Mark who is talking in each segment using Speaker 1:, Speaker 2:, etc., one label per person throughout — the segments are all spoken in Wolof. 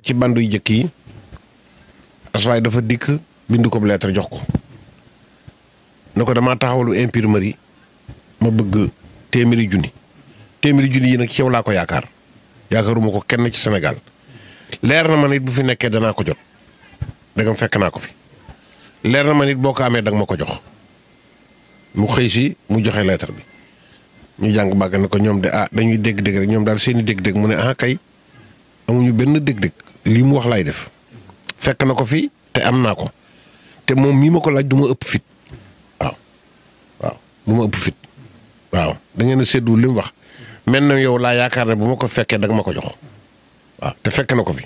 Speaker 1: ci bandu yu jëkk yi Aswaay dafa dikk bindu ko lettre jox ko ne ko damaa taxawalu imprimerie ma bëgg téeméeri junni yi nag ci yow laa ko yaakaaruma ko kenn ci Sénégal leer na ma nit bu fi nekkee danaa ko jot dagam fekk naa ko fi leer na ma nit boo ko amee danga ma ko jox mu xëy si mu joxe lettre bi ñu jàng bàgg na ko ñoom de dañuy dégg-dégg rek ñoom daal seeni dégg-dégg mu ne kay amuñu benn dégg-dégg lii mu wax laay def fekk na ko fi te am naa ko te moom mii ma ko laaj du ma ëpp fit waaw du ma ëpp fit waaw da ngeen a séddu li mu wax mel na yow laa yaakaar ne bu ma ko fekkee danga ma ko jox waaw te fekk na ko fi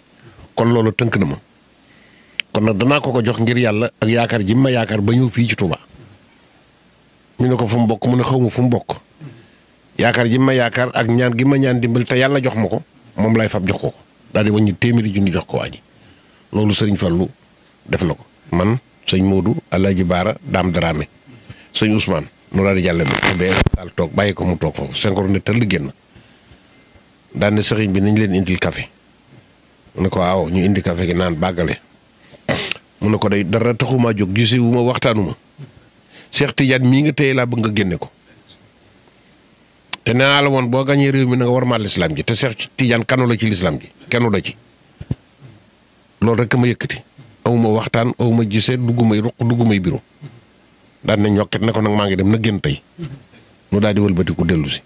Speaker 1: kon loolu tënk na ma kon nag danaa ko jox ngir yàlla ak yaakaar ji ma yaakaar ba ñëw fii ci Touba ñu ne ko fu mu bokk mu ne xaw ma fu mu bokk yaakaar ji ma yaakaar ak ñaan gi ma ñaan dimbal te yàlla jox ma ko moom lay fab jox ko daal di wàññi téeméeri junni jox ko waa ji loolu sëriñ Fallou def na ko man sëñ Modou Alaaji Baara Daam Dramé sëñ Ousmane nu daal di jàlle ma bee daal toog bàyyi ko mu toog foofu Senghor ne tëll génn daan ne sëriñ bi nañ leen indil café mu ne ko waaw ñu indi café gi naan bàggale mu ne ko day dara taxumaa jóg gisee wu ma waxtaanuma Cheikh Tidiane mii nga téye laa bëgg nga génne ko te nee naa la woon boo gañee réew mi na nga war maa lislaam ji te Cheikh Tidiane kanu la ci lislaam ji kennu la ci loolu rek ma yëkkati awuma waxtaan awuma gisee duggumay ruq duggumay biro daan ne ñokket ne ko nag maa ngi dem na génn tey nu daal di wëlbatiku dellu si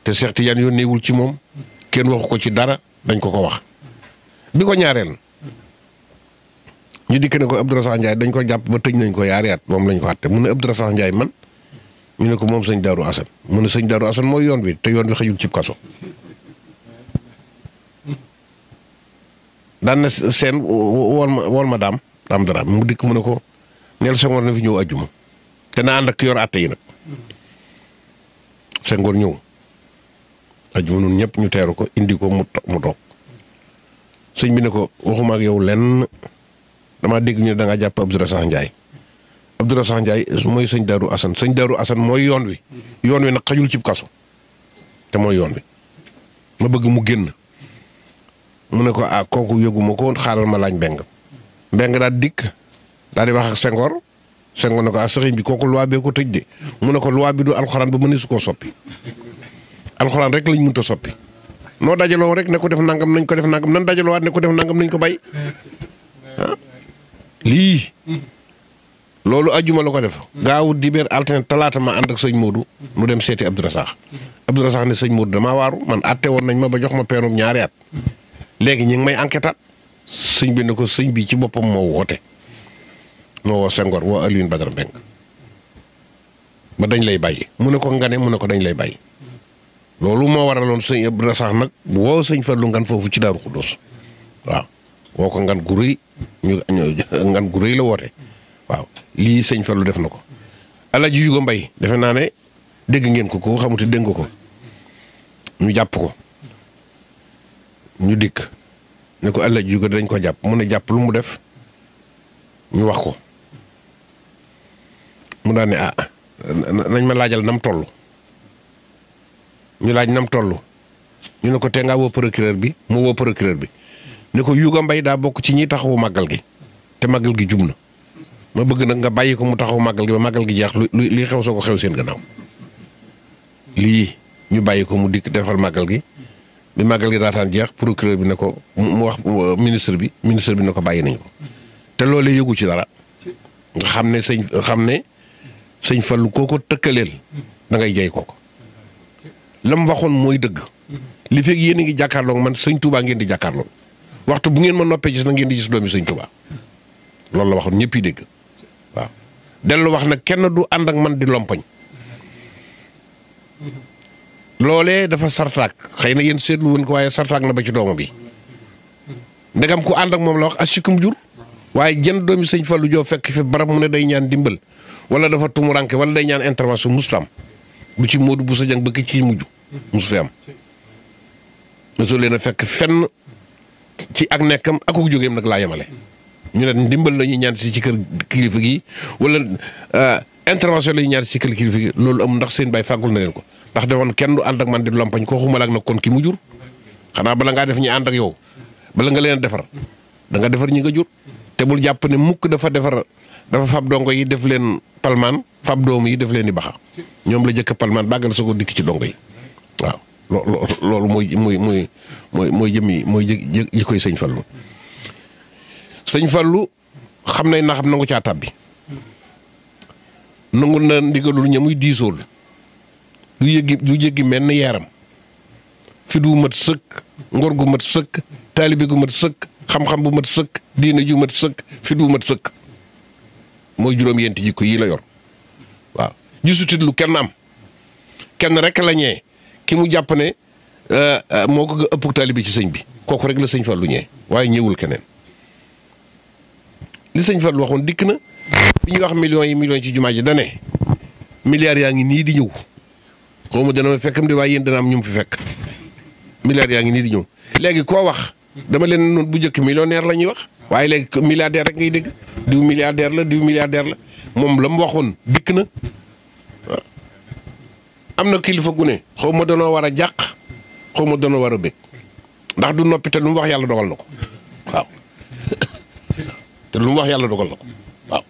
Speaker 1: te Cheikh Tidiane yónneewul ci moom kenn waxu ko ci dara dañ ko wax bi ko ñaareel ñu dikk ne ko Abdourahmane Ndiaye dañ ko jàpp ba tëj nañ ko yaari at moom lañ ko àtte mu ne Abdourahmane Ndiaye man ñu ne ko moom sëñ Darou Assane mu ne sëñ Darou Assane mooy yoon wi te yoon wi xëjul cib kaso daan na seen wool ma daam dara mu dikk mu ne ko neel Senghor na fi ñëw ajjuma te na ànd ak yor àtte yi nag Senghor ñëw ajjuma nun ñëpp ñu teeru ko indi ko mu toog sëñ bi ne ko waxuma ak yow lenn damaa dégg ñu ne da ngaa jàpp Abdourahmane Ndiaye Abdourahmane Ndiaye mooy sëñ Darou Assane mooy yoon wi nag xajul cib kaso te mooy yoon wi ma bëgg mu génn mu ne ko kooku yëguma ko xaaral ma laaj mbeng daal dikk daal di wax ak Senghor ne ko sëriñ bi kooku loi bee ko tëj de mu ne ko loi bi du alxuraan ba mëneesu koo soppi alxuraan rek lañ mënta soppi noo dajaloo rek ne ko def nangam nañ ko def nangam nan dajaloowaat ne ko def nangam nañ ko bay lii loolu ajjuma la ko def gaawu dibéer altine talaata ma ànd ak sëñ Modou nu dem seeti Abdourahmane ne sëñ Modou damaa waaru man àtte woon nañ ma ba jox ma peenum ñaari at léegi ñu ngi may enquête sëñ bi ne ko sëñ bi ci boppam moo woote moo woo Senghor woo Alioune Badara Mbengue ba dañ lay bàyyi mu ne ko ngane mu ne ko dañ lay bàyyi loolu moo waraloon sëñ Abdourahmane nag woo sëñ Fallou ngan foofu ci Daaru Xuddoos waaw woo ko ngan gu rëy ngan gu rëy la woote waaw lii sëñ Fallou def na ko Alaaji Yugo Mbay defe naa ne dégg ngeen ko xamuti dégg nga ko ñu jàpp ko ñu dikk ne ko Alaaji Yugo dañ ko jàpp mu ne jàpp lu mu def ñu wax ko mu daan ne nañ ma laajal nam toll ñu laaj nam toll ñu ne ko te ngaa woo procureur bi mu woo procureur bi ne ko Yugo Mbay daa bokk ci ñi taxawu màggal gi te màggal gi jub na ma bëgg nag nga bàyyi ko mu taxaw màggal gi ba màggal gi jeex lii xew soo ko xew seen gannaaw lii ñu bàyyi ko mu dikk defal màggal gi bi màggal gi daataan jeex procureur bi ne ko mu wax ministre bi ne ko bàyyi nañ ko te loolee yëgu ci dara nga xam ne sëñ Fallou kooko tëkkaleel da ngay jay kooko lam waxoon mooy dëgg li fekk yéen a ngi jàkkaarloog man sëñ Touba ngeen di jàkkaarloog waxtu bu ngeen ma noppee gis na ngeen di gis doomi sëñ Touba loolu la waxoon ñëpp yi dégg waaw dellu wax nag kenn du ànd ak man di lompoñ loolee dafa sartaak xëy na yéen seetlu woon ko waaye sartaak na ba ci dooma bi ndegam ku ànd ak moom la wax asikum jur waaye jën doomi sëñ Fallou joo fekk fi barab mu ne day ñaan dimbal wala dafa tumuranke wala day ñaan intervention mustam bu ci Modou bu sa jàng ba ki ci mujj musu fi am mosu leen a fekk fenn ci ak nekkam ak ku jógeem nag laa yemale ñu ne ndimbal la ñuy ñaan si ci kër kilifa gi wala intervention la ñuy ñaan si kër kilifa gi loolu am ndax seen baay fàggul na leen ko ndax de woon kenn du ànd ak man di lompañ koo xumalaak nag kon ki mu jur xanaa bala ngaa def ñi ànd ak yow bala nga leen defar da nga defar ñi nga jur te bul jàpp ne mukk dafa fab dongo yi def leen palmaan fab doom yi def leen di baxa ñoom la jëkk palmaan bàggal sa ko dikk ci dongo yi waaw loolu mooy jëmmi koy sëñ Fallu sëñ Fallu xam nañ na xam nangu caa tàbbi nangu na ndigalul ña muy diisool du jéggi menn yaram fi du mat sëkk ngor gu mat sëkk taalibe gu mat sëkk xam-xam bu mat sëkk diine ju mat sëkk fi du mat sëkk mooy juróom-yenti jikko yii la yor waaw gisutit lu kenn am kenn rek la ñee ki mu jàpp ne moo ko ëpp taalibe ci sëñ bi kooku rek la sëñ Fallu ñee waaye ñëwul keneen li sëñ Fallu waxoon dikk na bi ñuy wax millions ci jumaa ji dane milliards yaa ngi nii di ñëw xaw ma dana ma fekkam di waaye yéen dana am ñu fi fekk milliards yaa ngi nii di ñëw léegi koo wax dama leen noonu bu njëkk millionnaire la ñuy wax waaye léegi milliardaire rek ngay dégg diw milliardaire la moom la mu waxoon dikk na waaw am na kilifa gu ne xaw ma danoo war a jàq xaw ma danoo war a bëgg ndax du noppi te lu mu wax yàlla dogal na ko waaw te lu mu wax yàlla dogal na ko waaw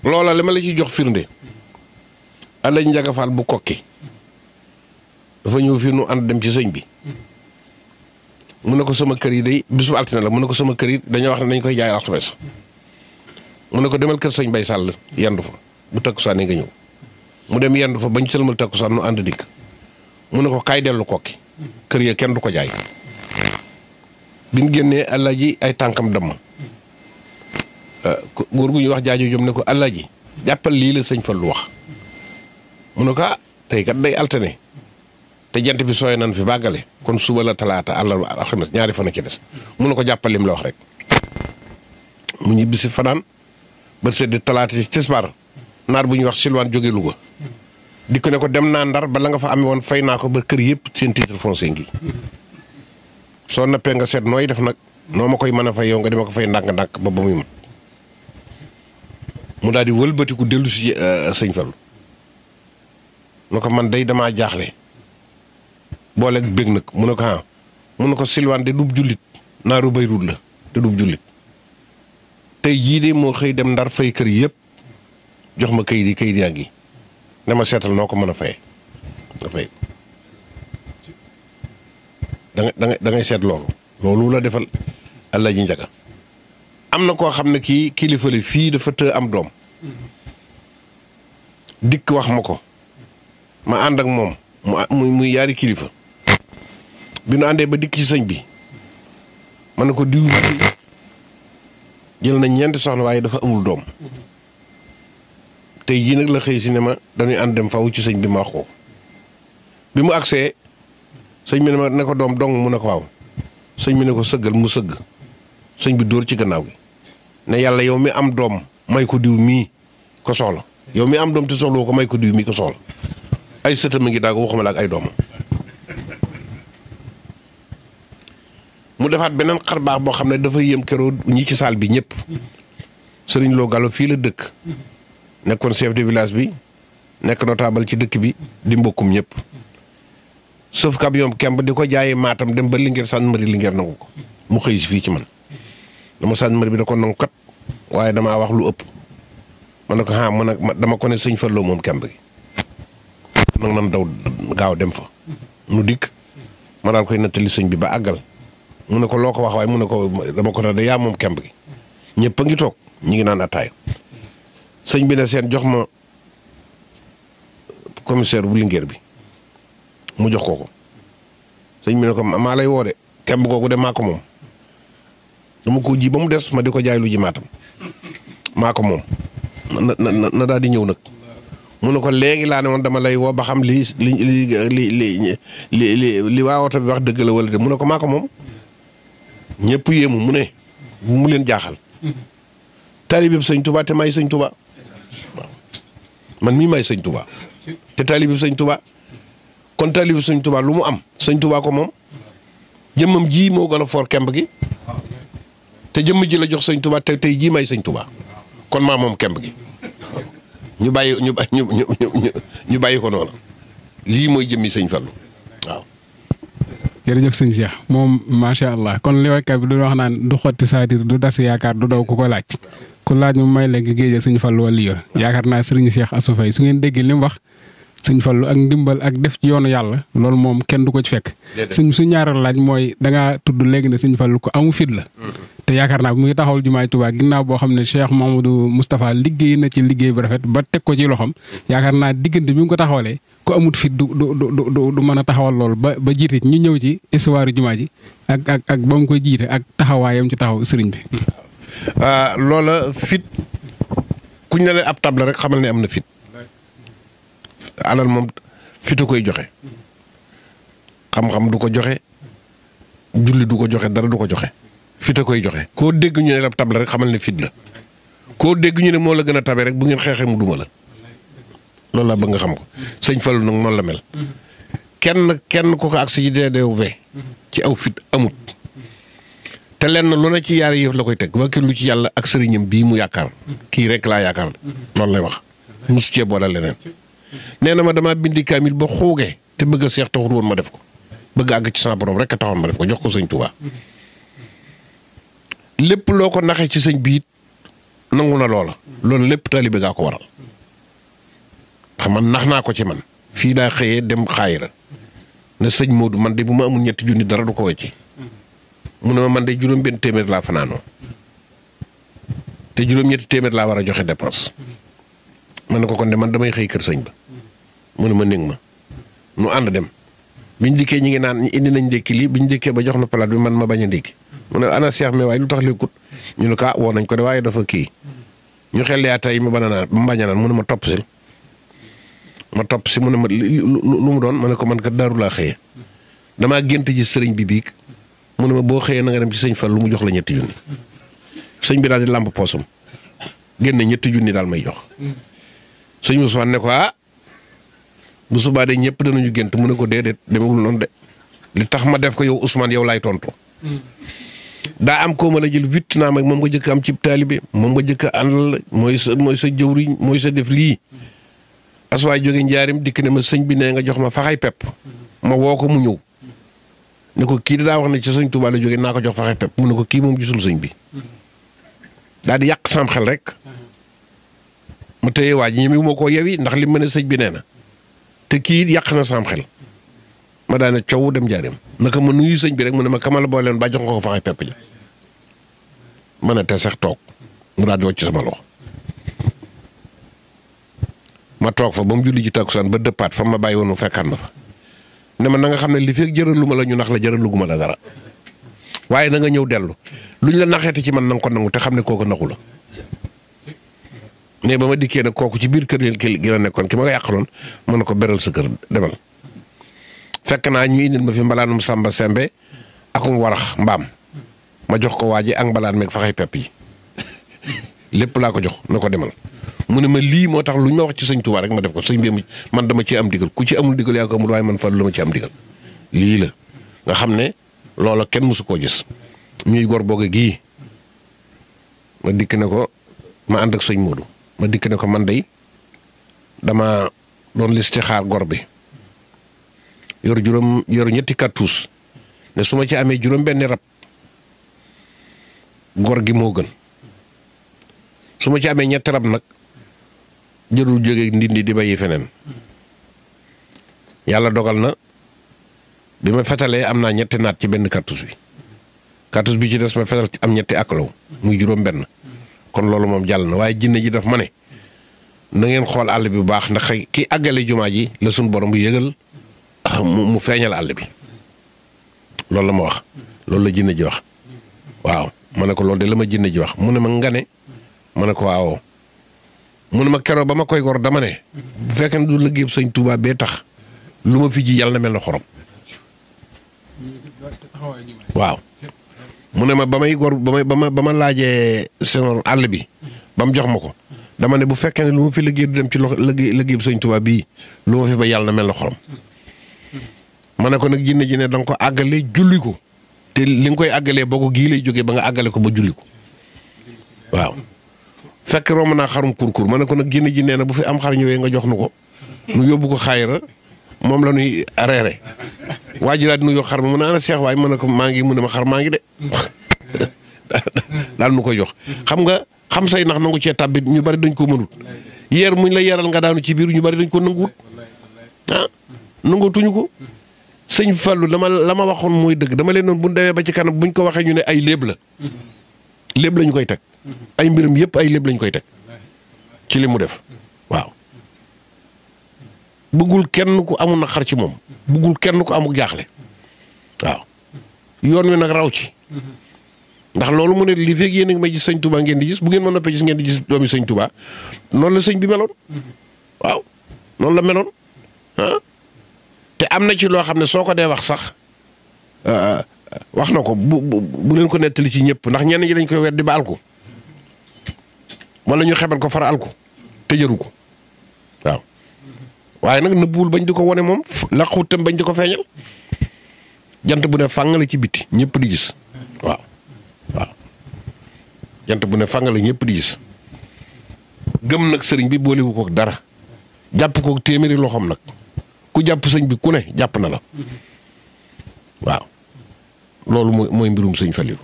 Speaker 1: loola li ma la ciy jox firnde Alaaji Njaga Faal bu kokki dafa ñëw fii nu ànd dem ci sëñ bi mu ne ko sama kër yi day bisu altine la mu ne ko sama kër yi dañoo wax ne dañ koy jaay alxames mu ne ko demal kër sëñ Bay Sàll yendu fa bu takkusaan nga ñëw mu dem yendu fa bañ sëlmal takkusaan nu ànd dikk mu ne ko kaay dellu kokki kër ya kenn du ko jaay biñ génnee Alaaji ay tànkam damm góor gu ñuy wax jaaju jom ne ko Alaaji jàppal lii la sëñ Fallu wax mu ne ko tey kat day altine te jant bi sooy nan fi bàggale kon suba la talaata àllarba alxames ñaari fan a ci des mu ne ko jàppal lim la wax rek mu ñibbi si fanaan ba seddi talaata ci tisbaar naar bu ñuy wax Silwaan jóge Louga di ko ne ko dem naa Ndar ba la nga fa amee woon fay naa ko ba kër yëpp seen titre foncier ngi soo nappee nga seet nooy def nag noo ma koy mën a fay yow nga dima ko fay ndànk-ndànk ba muy mat mu daal di wëlbatiku dellu si sëñ Fallu mu ne ko man day damaa jaaxle booleeg bég nag mu ne ko mu ne ko Silwaan de dub jullit naaru Bayruut la te dub jullit tey jii de moo xëy dem Ndar fay kër yëpp jox ma kayit yaa ngi dama seetal noo ko mën a fayee nga fay da ngay seet loolu la defal Alaaji Njaga am na koo xam ne kii kilifa la fii dafa të am doom dikk wax ma ko ma ànd ak moom muy yaari kilifa bi nu àndee ba dikk ci sëñ bi ma ne ko diw jël nañ ñeenti soxna waaye dafa amul doom tey jii nag la xëy si ne ma dañuy ànd dem faw ci sëñ bi ma wax ko bi mu agsee sëñ bi ne ma ne ko doom dong mu ne ko waaw sëñ bi ne ko sëggal mu sëgg sëñ bi dóor ci gannaaw gi ne yàlla yow mi am doom may ko diw mii ko soxla yow mi am doom te soxla ko may ko diw mii ko soxla ay sëtam a ngi daago waxuma la ak ay doomam mu defaat beneen xar baax boo xam ne dafa yéem keroo ñi ci saal bi ñëpp sëriñ Lo Gallo fii la dëkk nekkoon chef de village bi nekk notable ci dëkk bi di mbokkum ñëpp sauf camion kemb di ko jaayee Matam dem ba Linguère gendarmerie Linguère nangu ko mu xëy si fii ci man dama gendarmerie bi da ko nangu kat waaye damaa wax lu ëpp man ne ko dama ko ne sëñ Fallu moom kemb gi nag nan daw gaaw dem fa nu dikk ma daal koy nettali sëñ bi ba àggal mu ne ko loo ko wax waaye mu ne ko dama ko ne da yaa moom kemb gi ñëpp a ngi toog ñu ngi naan ataay sëñ bi ne seen jox ma commissaire bu Linguère bi mu jox ko sëñ bi ne ko maa lay woo de kemb googu de maa ko moom dama ko ji ba mu des ma di ko jaay lu ji Matam maa ko moom na daal di ñëw nag mu ne ko léegi laa ne woon dama lay woo ba xam li waa oto bi wax dëgg la wala de mu ne ko maa ko moom ñëpp yéemu mu ne bu mu leen jaaxal taalibe sëñ Touba te may sëñ Touba man mii may sëñ Touba te taalibe sëñ Touba kon taalibe sëñ Touba lu mu am sëñ Touba ko moom jëmmam ji moo gën a foor kemb gi te jëmm ji la jox sëñ Touba te tey jii may sëñ Touba kon maa moom kemb gi ñu bàyyi ko noonu lii mooy jëmmi sëñ Fallu waaw
Speaker 2: jërëjëf sëñ Cheikh moom macha allah kon li waykat bi du wax naan du xotti saatir du das yaakaar du daw ku ko laaj ku laaj mu may la nga géej sëñ Fallu wala yor yaakaar naa sëriñ Cheikh Assou Faye su ngeen déggee li mu wax sëñ Fallu ak ndimbal ak def ci yoonu yàlla loolu moom kenn du ko ci fekk. sëñ su ñaaral laaj mooy da ngaa tudd léegi ne sëñ Fallu ko amu fit la. te yaakaar naa mu ngi taxawal jumaay Tuubaa ginnaaw boo xam ne Cheikh Mamadou Moustapha liggéey na ci liggéey bu rafet ba teg ko ci loxoom yaakaar naa diggante bi mu ko taxawalee ku amut fit du mën a taxawal loolu ba jiite ñu ñëw ci histoire jumaa ji ak ba mu koy jiite ak taxawaayam ci taxaw sëriñ bi.
Speaker 1: loola fit kuñ ne ab tab la rek xamal ne am na fit alal moom fitu koy joxe xam-xam du ko joxe julli du ko joxe dara du ko joxe fit a koy joxe koo dégg ñu ne ab tab la rek xamal ne fit la koo dégg ñu ne moo la gën a tabe rek bu ngeen xeexee mu duma la loolu laa bëgg nga xam ko sëñ Fallu nag noonu la mel kenn ku ko ak si DDV ci aw fit amut te lenn lu ne ci yaari yëf la koy teg wakkilu ci yàlla ak sëriñam bii mu yaakaar kii rek laa yaakaar loolu lay wax musu cee boole leneen nee na ma damaa bindi kaamil ba xuugee te bëgg a seex taxut woon ma def ko bëgg àgg ci sama borom rek a taxoon ma def ko jox ko sëñ Tuubaa lépp loo ko naxee ci sëñ biit nangu na loola loolu lépp taalibe gaa ko waral xam man nax naa ko ci man fii daa xëyee dem xaayira ne sëñ Modou man de bu ma amul ñetti junni dara du ko wecci mu ne ma man de juróom-benn téeméer laa fanaanoo te juróom-ñetti téeméer laa war a joxe dépense ma ne ko kon de man damay xëy kër sëñ ba mu ne ma néeg ma nu ànd dem biñ dikkee ñi ngi naan indi nañ ndékki lii biñ dikkee ba jox na palaat bi man ma bañ a ndékki mu ne ana Cheikh mais waaye lu tax lekkut ñu ne ko woo nañ ko de waaye dafa kii ñu xel yaa tey ma bañ a naan mu ne ma topp si mu ne ma lu mu doon ma ne ko man kat daaru laa xëyee damaa gént ji sëriñ bi biig mu ne ma boo xëyee na nga dem ci sëñ Fall lu mu jox la ñetti junni sëñ bi daal di làmb poosam génne ñetti junni daal may jox sëñ Ousmane ne ko bu subaa de ñëpp danañu gént mu ne ko déedéet demewul noonu de li tax ma def ko yow Ousmane yow laay tontu daa am koo ma la jël witt naa mag moom nga jëkk am ci taalibe moom nga jëkk a àndal mooy sa jëwriñ mooy sa def lii aswaay jóge njaarim dikk ne ma sëñ bi ne nga jox ma faxay pepp ma woo ko mu ñëw ne ko kii daa wax ne ci sëñ Tuubaa la jóge naa ko jox faxay pepp mu ne ko kii moom gisul sëñ bi daal di yàq sam xel rek ma téye waa ji ñeme moo koo yewi ndax li ma ne sëñ bi nee na te kii yàq na sam xel ma daane coow dem njaarim naka ma nuyu sëñ bi rek mu ne ma kamal boo leen ba jox nga ko faxay pepp ja ma ne te sax toog mu daal di wàcc sama loxo ma toog fa ba mu julli ji takkusaan ba dëppaat fa ma bàyyi woon mu fekkaat ma fa ne ma na nga xam ne li fekk jëraluma la ñu nax la jëraluguma la dara waaye na nga ñëw dellu luñ la naxeeti ci man na nga ko nangu te xam ne kooku naxu la ne ba ma dikkee nag kooku ci biir kër gi la nekkoon ki ma nga yàqaloon mën na ko beral sa kër demal fekk naa ñu indil ma fi mbalaanum sàmba sembe akum warax mbaam ma jox ko waa ji ak mbalaan meeg faxay pepp yi lépp laa ko jox na ko demal mu ne ma lii moo tax lu ñu ma wax ci sëñ Tuubaa rek ma def ko sëñ bi man dama ci am digal ku ci amul digal yaa ko amul waaye man Fallu la ma ci am digal lii la nga xam ne loola kenn mësu koo gis ñuy gor booge gii ma dikk ne ko ma ànd ak sëñ Modou ma dikk ne ko man day dama doon listixaar gor bi yor ñetti cartouche ne su ma ci amee juróom benni rab gor gi moo gën su ma ci amee ñetti rab nag jërul jóge ndindi di bàyyi feneen yàlla dogal na bi ma fetalee am naa ñetti naat ci benn cartouche bi ci des ma fetal am ñetti akalaw muy juróom benn kon loolu moom jàll na waaye jinne ji daf ma ne na ngeen xool àll bi bu baax ndax ki àggale jumaa ji la suñ borom bu yëgal mu feeñal àll bi loolu la ma wax loolu la jinne ji wax waaw ma ne ko loolu de la ma jinne ji wax mu ne ma ngane ma ne ko waaw mu ne ma keroog ba ma koy gor dama ne bu fekkee ne du liggéey sëñ Tuubaa bee tax lu ma fi ji yàlla na mel na xorom waaw mu ne ma ba may gor ba ma laajee seen àll bi ba mu jox ma ko dama ne bu fekkee ne lu ma fi liggéey du dem ci loxo liggéey sëñ Tuubaa bii lu ma fi ba yàlla na mel na xorom ma ne ko nag jinne ji ne da nga ko àggale julli ko te li nga koy àggalee boo ko gii lay jógee ba nga àggale ko ba julli ko waaw fekk romb naa xarum kurkur ma ne ko nag jinne ji nee na bu fi am xar ñëwee nga jox nu ko nu yóbbu ko xaayira moom la ñuy reere waa ji daal di nuyoo xar ma mu ne ana Cheikh waaye mu ne ko maa ngi mu ne ma xar maa ngi de daal nu koy jox xam nga xam say nax nangu cee tàbbi ñu bari dañ ko mënut yeer muñ la yeeral nga daanu ci biir ñu bari dañ ko nanguwut nangutuñu ko sëñ Fallou la ma waxoon mooy dëgg dama leen noonu bu ñu demee ba ci kanam buñ ko waxee ñu ne ay léeb la léeb lañu koy teg ay mbiram yëpp ay léeb lañu koy teg ci li mu def waaw bëggul kenn ku amul na xar ci moom bëggul kenn ku amul jaaxle waaw yoon wi nag raw ci ndax loolu mu ne li fekk yéen a ngi may gis sëñ Touba ngeen di gis bu ngeen ma noppee gis ngeen di gis doomi sëñ Touba noonu la sëñ bi meloon waaw noonu la meloon te am na ci loo xam ne soo ko dee wax sax wax na ko bu leen ko nettali ci ñëpp ndax ñenn ñi dañ koy weddi ba al ko wala ñu xebal ko fara al ko te jëru ko waaw waaye nag nëbbuwul bañ di ko wone moom laqut tam bañ di ko feeñal jant bu ne fàng la ci biti ñëpp di gis waaw jant bu ne fàng la ñëpp di gis gëm nag sëriñ bi boolewu ko dara jàpp ko téeméeri loxoom nag ku jàpp sëñ bi ku ne jàpp na la waaw loolu mooy mbirum sëñ Falilou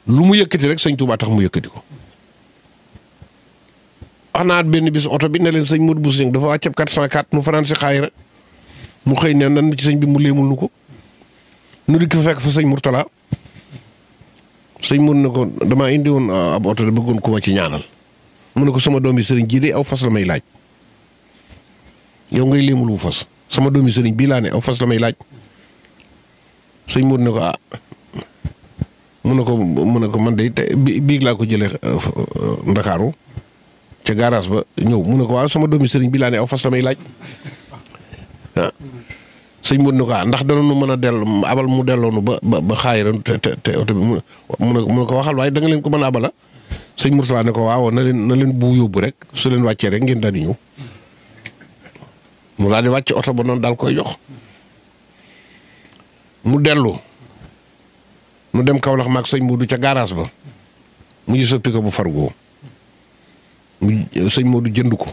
Speaker 1: lu mu yëkkati rek sëñ Touba tax mu yëkkati ko wax naa benn bis oto bi ne leen sëñ Modou Bousso dafa wàcceeb 404 mu fanaan si xaayira mu xëy ne nan ci sëñ bi mu léemul nu ko nu di ko fekk fa sëñ Mourtala sëñ mun na ko damaa indi woon ab oto de bëggoon ku ma ci ñaanal mu ne ko sama doomi sëriñ jii de aw fas la may laaj yow ngay léemul wu fas sama doomi sëriñ bii laa ne aw fas la may laaj sëñ mun ne ko mu ne ko man de biig laa ko jëlee Ndakaaru ca garage ba ñëw mu ne ko waaw sama doomi sëriñ bi laa ne aw fas la may laaj sëñ mun ne ko ndax danoonu mën a dellu abal mu delloonu ba xaayira te oto bi mu ne ko waxal waaye da nga leen ko mën a abala sëñ Mourtala ne ko waaw na leen bu yóbbu rek su leen wàccee rek ngeen daal di ñëw mu daal di wàcc oto ba noonu daal koy jox mu dellu mu dem Kaolack maag sëñ Modou ca garage ba mu ngi soppi ko bu fargoo sëñ Modou jënd ko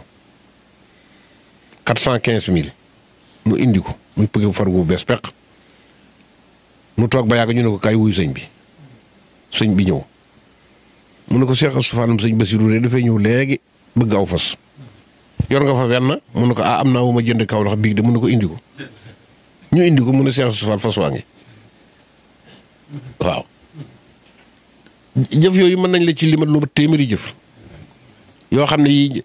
Speaker 1: 415 000 mu indi ko muy pëgg bu fargoo bees peq mu toog ba yàgg ñu ne ko kaay wuyu sëñ bi ñëw mu ne ko Cheikh Assoufane sëñ Bassirou de dafay ñëw léegi bëgg aw fas yor nga fa wenn mu ne ko am naa wu ma jënd Kaolack biig de mu ne ko indi ko ñu indi ko mu ne Cheikh Assoufane fas waa ngi waaw jëf yooyu mën nañ la ci limat lu ba téeméeri jëf yoo xam ne yi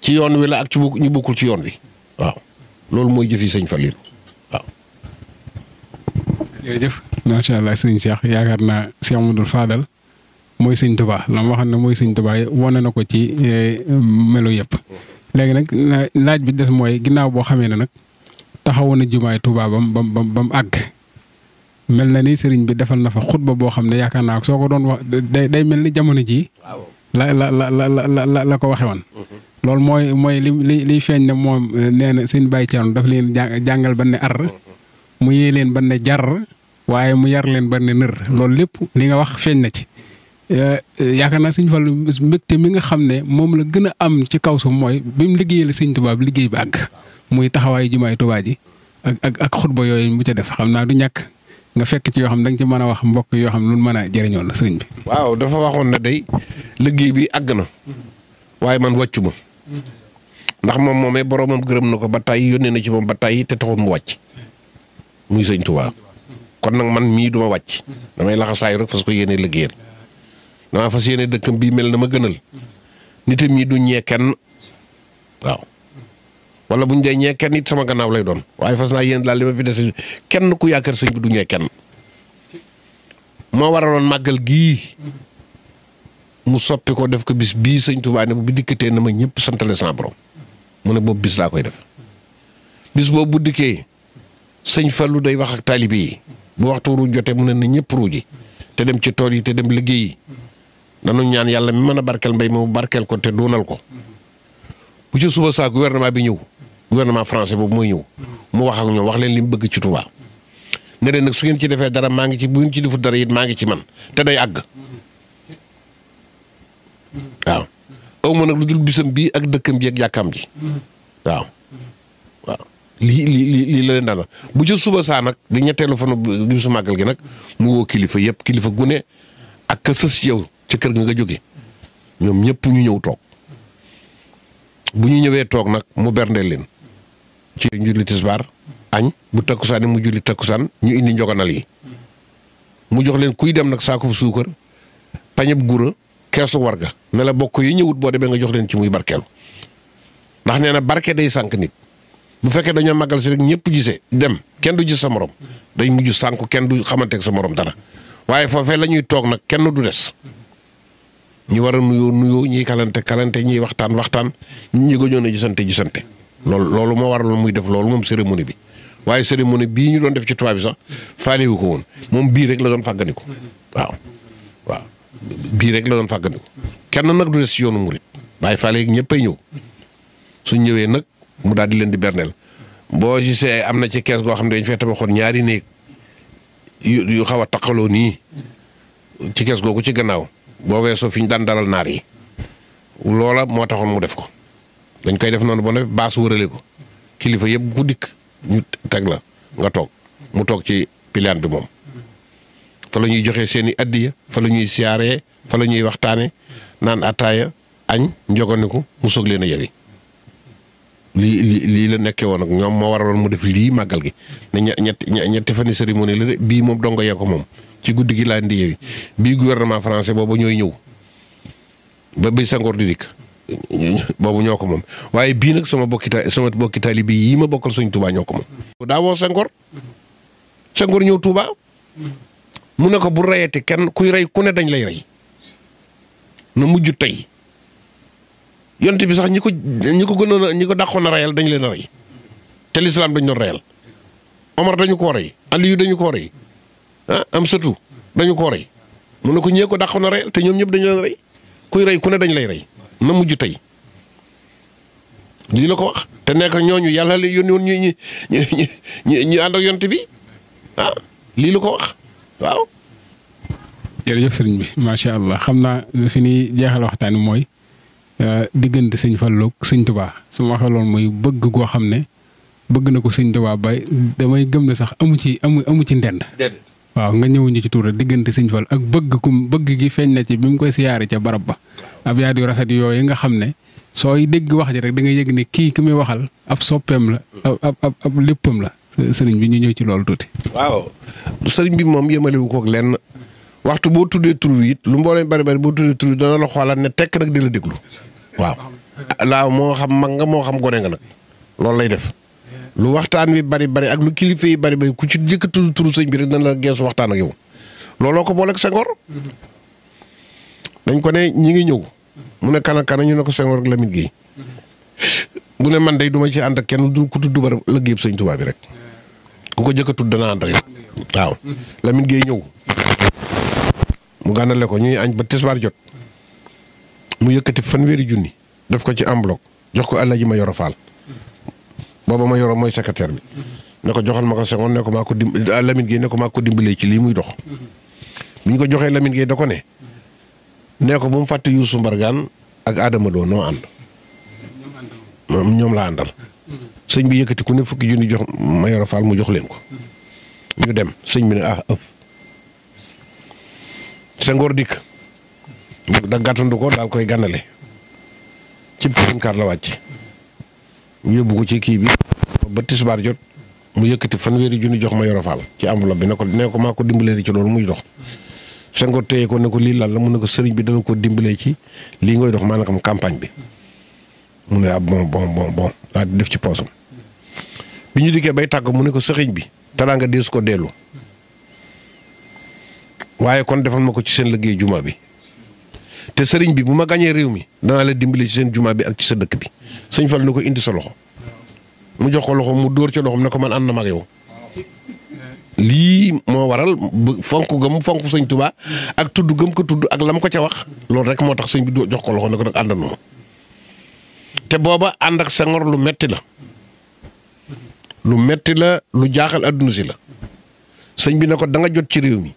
Speaker 1: ci yoon wi la ak ci ñu bokkul ci yoon wi waaw loolu mooy jëf yi sëñ Falilou waaw.
Speaker 2: jërëjëf macha allah sëñ Cheikh yaakaar naa Cheikh Modou Fadal mooy sëñ Touba la ma waxoon ne mooy sëñ Touba wane na ko ci melo yëpp. léegi nag laaj bi des mooy ginnaaw boo xamee ne nag taxawoon na jumaay Touba ba mu àgg mel na ni sëriñ bi defal na fa xutba boo xam ne yaakaar naa soo ko doon wax day mel ni jamono jii. la ko waxe woon. loolu mooy li feeñ ne moom nee na sëñ Baye Thierno daf leen jàngal ba ne ar mu yee leen ba ne jar waaye mu yar leen ba ne nër loolu lépp li nga wax feeñ na ci. yaakaar naa sëñ Fallu mbégte mi nga xam ne moom la gën a am ci kaw suuf mooy bi mu liggéeyal sëñ Tuubaa bi liggéey bi àgg muy taxawaayu jumaay Tuubaa ji ak xutba yooyu mu ca def xam naa du ñàkk nga fekk ci yoo xam da nga ci mën a wax mbokk yoo xam ne lu mën a jëriñoo la sëriñ bi.
Speaker 1: waaw dafa waxoon ne day liggéey bi àgg na waaye man wàccu ma ndax moomee boroomam gërëm na ko ba tàyyi yónnee na ci moom ba tàyyi te taxul mu wàcc muy sëñ Tuubaa kon nag man mii duma wàcc damay laxasaayu rek fas ko yéene liggéeyal damaa fas yéene dëkkam bii mel na ma gënal nitam ñi du ñee kenn waaw wala buñ dee ñee kenn it sama gannaaw lay doon waaye fas naa yéen daal li ma fi des kenn ku yaakaar sëñ bi du ñee kenn moo waraloon màggal gii mu soppi ko def ko bis bii sëñ Tuubaa ne bu dikkatee na ma ñëpp santale sama borom mu ne boobu bis laa koy def bis boobu bu dikkee sëñ Fallu day wax ak taalibe yi bu waxtu ruuj jotee mu ne na ñëpp ruuji te dem ci tool yi te dem liggéey yi nanu ñaan yàlla mi mën a barkeel mbay mu barkeel ko te doonal ko bu ci suba saa gouvernement bi ñëw gouvernement français boobu mooy ñëw mu wax ak ñoom wax leen li mu bëgg ci Touba ne leen nag su ngeen ci defee dara maa ngi ci bu ngeen ci defut dara it maa ngi ci man te day àgg waaw aw ma nag lu dul bisam bii ak dëkkam bi ak yàkkaam ji waaw waaw lii la leen daan bu ca suba saa nag di ñetteelu fanu bisu màggal gi nag mu woo kilifa yëpp kilifa gune ak ka sës yow ci kër ga nga jóge ñoom ñëpp ñu ñëw toog bu ñu ñëwee toog nag mu berndeel leen ci julli tisbaar añ bu takkusaan mu julli takkusaan ñu indi njoganal yi mu jox leen kuy dem nag saako suukar pañeb gura keesu warga ne la bokk yi ñëwut boo demee nga jox leen ci muy barkeelu ndax nee na barke day sànq nit bu fekkee dañoo màggal si rek ñëpp gisee dem kenn du gis sa morom day mujj sànku kenn du xamanteeg sa morom dara waaye foofee la ñuy toog nag kenn du des ñu war a nuyoo ñiy kalante ñiy waxtaan ñi gëjoon a gisante loolu moo waral muy def loolu moom cérémonie bi waaye cérémonie bii ñu doon def ci tubaab bi sax faalewu ko woon moom bii rek la doon fàggandiku waaw bii rek la doon fàggandiku kenn nag du des ci yoonu murit waaye faale ñëppay ñëw suñ ñëwee nag mu daal di leen di berneel boo gisee am na ci kees goo xam ne dañ fee tabaxoon ñaari néeg yu xaw a taqaloo nii ci kees googu ci gannaaw boo weesoo fi ñu daan dalal naar yi loola moo taxoon mu def ko dañ koy def noonu ba ne baas wërale ko kilifa yëpp ku dikk ñu teg la nga toog mu toog ci piliyaan bi moom fa la ñuy joxee seeni addiya fa la ñuy siyaaree fa la ñuy waxtaane naan ataaya añ njoganiku mu soog leen a yewi lii la nekkee woon ak ñoom moo waraloon mu def lii màggal gi ne ñetti fani cérémonie la de bii moom dongo yee ko moom ci guddi gi laa indi yewi bii gouvernement français boobu ñooy ñëw ba bi Senghor di dikk boobu ñoo ko moom waaye bii nag sama bokki taalibe yii ma bokkal Sëñ Tuubaa ñoo ko moom. daa woo Senghor ñëw Tuubaa mu ne ko bu reyati kenn kuy rey ku ne dañ lay rey na mujj tey yonent bi sax ñi ko gënoon ñi ko dàqoon a reyal dañ leen a rey te lislaam dañ doon reyal Omar dañu koo rey Aliyu dañu koo rey am sëtu dañu koo rey mu ne ko ñee ko dàqoon a reyal te ñoom ñëpp dañu leen rey kuy rey ku ne dañ lay rey na mujj tey lii la ko wax te nekk ñooñu yàlla la yónni woon ñu ànd ak yonent bi lii la ko wax waaw.
Speaker 2: jërëjëf sëriñ bi macha allah xam naa fi ñuy jeexal waxtaan wi mooy diggante sëñ Fallu ak sëñ Tuubaa su ma waxee loolu mooy bëgg goo xam ne bëgg na ko sëñ Tuubaa ba damay gëm ne sax amu ci ndend. waaw nga ñëwuñu ci tuura diggante sëñ Fallu ak bëgg gi feeñ na ci bi mu koy siyaare ca barab ba ab yaat yu rafet yooyu nga xam ne sooy dégg wax ji rek da nga yëg ne kii ki muy waxal ab soppeem la ab léppam la sëriñ bi ñu ñëw ci loolu tuuti. waaw
Speaker 1: sëriñ bi moom yemalewu koog lenn waxtu boo tuddee tur wi it lu mbooloo bari boo tuddee tur wi dana la xoolaat ne tekk nag di la déglu waaw. laaw moo xam mag nga moo xam gone nga nag loolu lay def lu waxtaan wi bari ak lu kilifa yi bari ku ci jëkk tudd turu sëñ bi rek dana la geesu waxtaan ak yow looloo ko booleeg Senghor dañ ko ne ñi ngi ñëw mu ne kana ñu ne ko Senghor ak Lamine Gueye bu ne man day duma ci ànd ak kenn du ku tudd bara liggéeyub sëñ Tuubaa bi rek ku ko jëkk a tudd dana ànd ak yow waaw Lamine Gueye ñëw mu gànnale ko ñuy añ ba tisbaar jot mu yëkkati fanweeri junni def ko ci enveloppe jox ko Alaaji Mayoro Fall booba Mayoro mooy secrétaire bi ne ko joxal ma ko Senghor ne ko maa ko Lamine Gueye ne ko maa ko dimbalee ci lii muy dox bi ñu ko joxee Lamine Gueye da ko ne nee ko bu mu fàtte Youssou Mbargane ak Adama Lo noo ànd moom ñoom laa àndal sëñ bi yëkkati ku ne fukki junni jox Mayoro Fall mu jox leen ko ñu dem sëñ bi ne ëpp Senghor dikk da gàttandu ko daal koy gànnale ci pinkaar la wàcc ñu yóbbu ko ci kii bi ba tisbaar jot mu yëkkati fanweeri junni jox Mayoro Fall ci enveloppe bi ne ko maa ko dimbalee ci loolu muy dox Senghor téye ko ne ko lii lan la mu ne ko sëriñ bi dala ko dimbalee ci lii ngay dox maanaam campagne bi mu ne bon daal di def ci poosam bi ñu dikkee bay tàgg mu ne ko sëriñ bi teraanga deesu ko dellu waaye kon defal ma ko ci seen liggéey juma bi te sëriñ bi bu ma gañee réew mi danaa la dimbale ci seen juma bi ak ci sa dëkk bi sëñ Fall ni ko indi sa loxo mu jox ko loxo mu dóor ca loxoom ne ko man ànd na ma ak yow lii moo waral fonk gëm fonk sëñ Tuubaa ak tudd gëm ko tudd ak lam ko ca wax loolu rek moo tax sëñ bi jox ko loxo ne ko nag àndandoo te booba ànd ak Senghor lu metti la lu jaaxal adduna si la sëñ bi ne ko da nga jot ci réew mi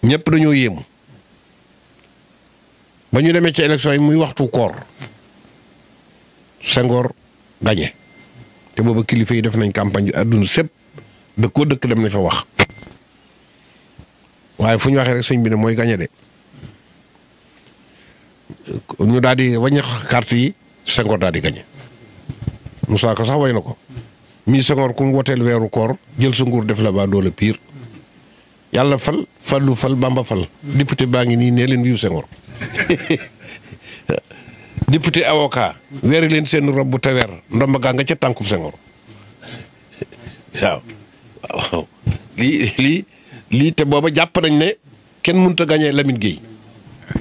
Speaker 1: ñëpp dañoo yéemu ba ñu demee ci élection yi muy waxtu koor Senghor gañe te booba kilifa yi def nañ campagne bi àdduna sépp dëkkoo dëkk dem nañ fa wax waaye fu ñu waxee rek sëñ bi ne mooy gañe de ñu daal di wàññi carte yi Senghor daal di gañe Moussa Ka sax way na ko mii Senghor ku mu woteel weeru koor jël sa nguur def la baa doole pire yàlla fal fallu fal Bamba fal député baa ngi nii nee leen wiiw Senghor député avocat weeri leen seen rob bu te weer ndomba gaa nga ca tànkub Senghor waaw lii te booba jàpp nañ ne kenn mënut a gañee Lamine Gueye.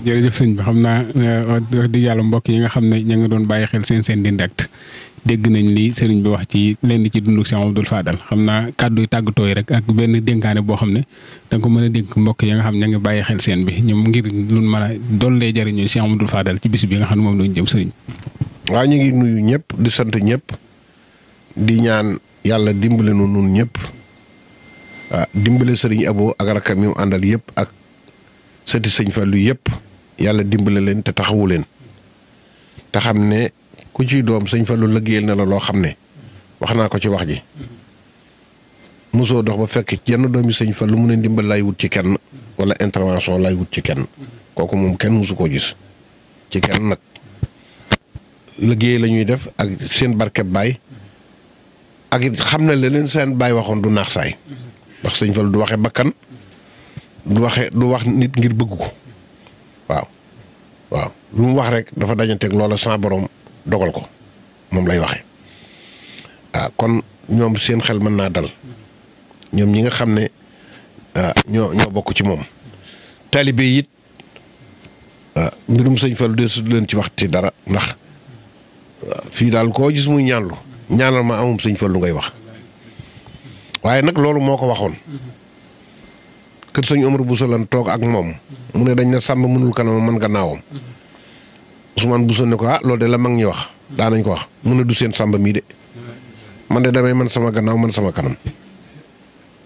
Speaker 2: jërëjëf sëñ bi xam naa wax dëgg yàlla mbokk yi nga xam ne ña nga doon bàyyi xel seen Ndindy dégg nañ li sëriñ bi wax ci lenn ci dundu Cheikh Abdoul Fadal xam naa kàddu yu tàggatoo yi rek ak benn dénkaane boo xam ne da nga ko mën a dénk mbokk yi nga xam ne ña ngi bàyyi xel seen bi ñoom ngir lu mën a dollee jëriñoo Cheikh Abdoul Fadal ci bis bi nga xam ne moom lañu jëm sëriñ.
Speaker 1: waaw ñu ngi nuyu ñëpp di sant ñëpp di ñaan yàlla dimbale nu nun ñëpp dimbale sëriñ Abo ak rakam yu àndal yëpp ak sëti sëñ Fallu yëpp yàlla dimbale leen te taxawu leen te xam ne ku ciy doom sëñ Fallu liggéeyal na la loo xam ne wax naa ko ci wax ji mosoo dox ba fekk yenn doomi sëñ Fallu mu ne ndimbal lay wut ci kenn wala intervention lay wut ci kenn kooku moom kenn mosu koo gis ci kenn nag liggéey la ñuy def ak seen barkeb baay ak it xam na leneen seen baay waxoon du naax saay ndax sëñ Fallu du waxe bakkan du wax nit ngir bëgg ko waaw lu mu wax rek dafa dajanteeg loola sans borom dogal ko moom lay waxe kon ñoom seen xel mën naa dal ñoom ñi nga xam ne ñoo bokk ci moom taalibe it mbirum sëñ Fallu de su leen ci wax ci dara ndax fii daal koo gis muy ñaanal ma amum sëñ Fallu ngay wax waaye nag loolu moo ko waxoon kër sëñ Omar Bousso lan toog ak moom mu ne dañ ne sàmm mënul kanam man gannaawam Ousmane Bousso ne ko loolu de la mag ñi wax daanañ ko wax mu ne du seen sàmba mii de man de damay man sama gannaaw man sama kanam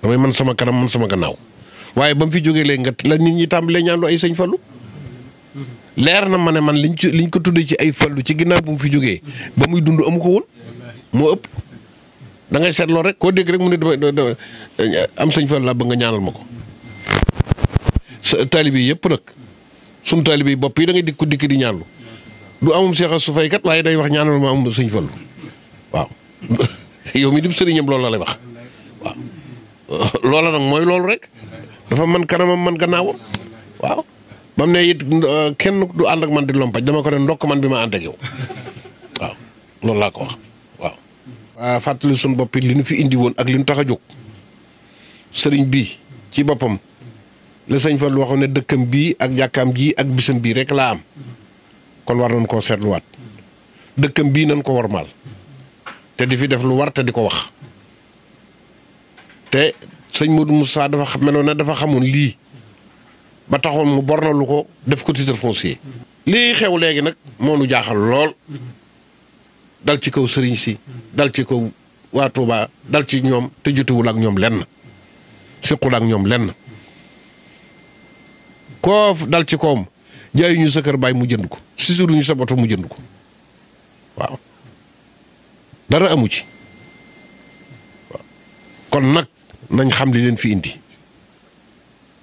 Speaker 1: damay man sama kanam man sama gannaaw waaye ba mu fi jógee léegi nga la nit ñi tàmbalee ñaanlu ay sëñ Fallu leer na ma ne man liñ ko tuddee ci ay Fallu ci ginnaaw bu mu fi jógee ba muy dund amu ko woon moo ëpp da ngay seetloo rek koo dégg rek mu ne dama am sëñ Fallu laa ba nga ñaanal ma ko sa taalibe yi yëpp nag sunu taalibe yi bopp yi da ngay dikk di ñaanlu du amum Seex Astu Fay kat waaye day wax ñaanal ma am sëñ Fallu waaw yow mi dim sëriñam loolu la lay wax waaw loola nag mooy loolu rek dafa man kanamam man gannaawam waaw bam ne it kenn du ànd ak man di lompaj dama ko ne ndokk man bi ma ànd ak yow waaw loolu laa ko wax waaw fàttali suñu bopp li ñu fi indi woon ak li ñu tax a jóg sëriñ bii ci boppam la sëñ Fallu waxoon ne dëkkam bii ak jàkkaam ji ak bisam bii rek laa am kon war nañ koo seetluwaat dëkkam bii nañ ko wormaal te di fi def lu war te di ko wax te sëñ Modou Moussa dafa meloon ne dafa xamoon lii ba taxoon mu bornalu ko def ko titre foncier lii xew léegi nag moo nu jaaxal lool dal ci kaw sëriñ si dal ci kaw waa Touba dal ci ñoom te jotuwul ak ñoom lenn siqul ak ñoom lenn koo dal ci koom jaayuñu sa kër baay mu jënd ko sisuruñu sa boto mu jënd ko waaw dara amu ci waaw kon nag nañ xam li leen fi indi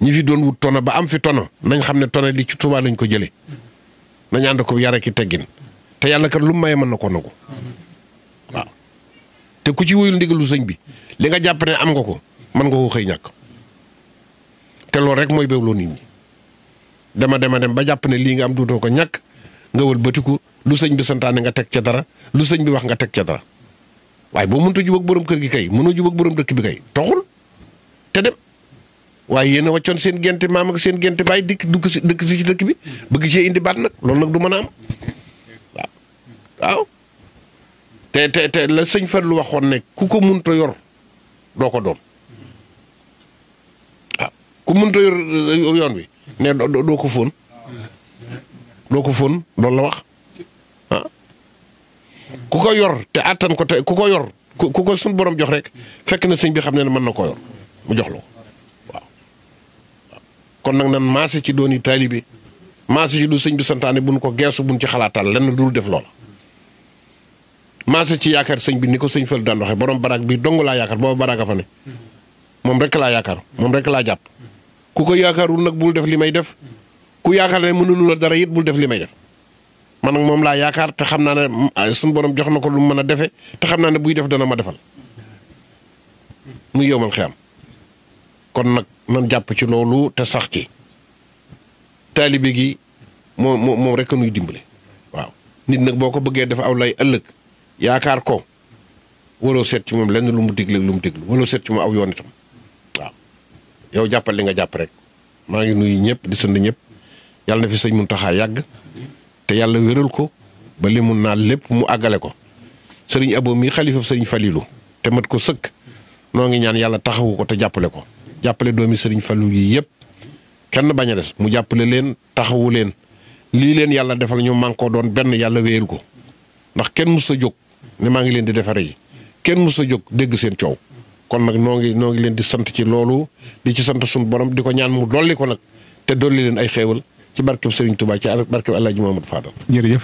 Speaker 1: ñi fi doon wut tono ba am fi tono nañ xam ne tono li ci Tuubaa lañ ko jëlee nañ ànd ko yare ki teggin te yàlla kat lu mu maye mën na ko nangu waaw te ku ci wuyul ndigalu sëñ bi li nga jàpp ne am nga ko mën nga ko xëy ñàkk te loolu rek mooy béwloo nit ñi dema dem ba jàpp ne lii nga am duutoo ko ñàkk nga wël batiku lu sëñ bi santaane nga teg ca dara lu sëñ bi wax nga teg ca dara waaye boo mënta jubóog borom kër gi kay mënoo jubóog borom dëkk bi kay toxul te dem waaye yéen a wàccoon seen gente maam ak seen gente bàyyi dëkk si ci dëkk bi bëgg cee indi baat nag loolu nag du mën a am waaw te la sëñ Fallu waxoon ne ku ko mënta yor doo ko doon waaw ku mënta yor yoon wi ne doo ko fóon loolu la wax ku ko yor te àttan ko te ku ko yor ku ko suñ borom jox rek fekk na sëñ bi xam ne mën na ko yor mu jox la ko waaw kon nag nan maase ci dooni taalibe maase ci du sëñ bi santaane buñ ko geesu buñ ci xalaatal lenn dul def loola maase ci yaakaar sëñ bi ni ko sëñ Fall daan waxee borom baraag bi dong laa yaakaar booba baraag a fa ne moom rek laa yaakaar moom rek laa jàpp ku ko yaakaarul nag bul def li may def ku yaakaar ne mënulu la dara it bul def li may def man nag moom laa yaakaar te xam naa ne suñu borom jox na ko lu mu mën a defe te xam naa ne buy def dana ma defal muy yowmal xiyam kon nag nan jàpp ci loolu te sax ci taalibe gi moom rek a nuy dimbale waaw nit nag boo ko bëggee def aw lay ëllëg yaakaar ko waroo seet ci moom lenn lu mu digle lu mu déglu waroo seet ci moom aw yoon itam waaw yow jàppal li nga jàpp rek maa ngi nuyu ñëpp di sant ñëpp yàlla na fi sëñ Muntaxa yàgg te yàlla wéral ko ba li mun naa lépp mu àggale ko sëriñ Abo mii xalifa sëriñ Falilu te mat ko sëkk noo ngi ñaan yàlla taxawu ko te jàppale ko jàppale doomi sëriñ Falilu yi yëpp kenn bañ a des mu jàppale leen taxawu leen lii leen yàlla defal ñu man koo doon benn yàlla wéyal ko ndax kenn mus a jóg ne maa ngi leen di defare yi kenn mus a jóg dégg seen coow kon nag noo ngi leen di sant ci loolu di ci sant suñu borom di ko ñaan mu dolli ko nag te dolli leen ay xéewal ci barkeb Sëriñ Tuubaa ci barkeb Alaaji Muhammadu Faadal.
Speaker 2: jërëjëf.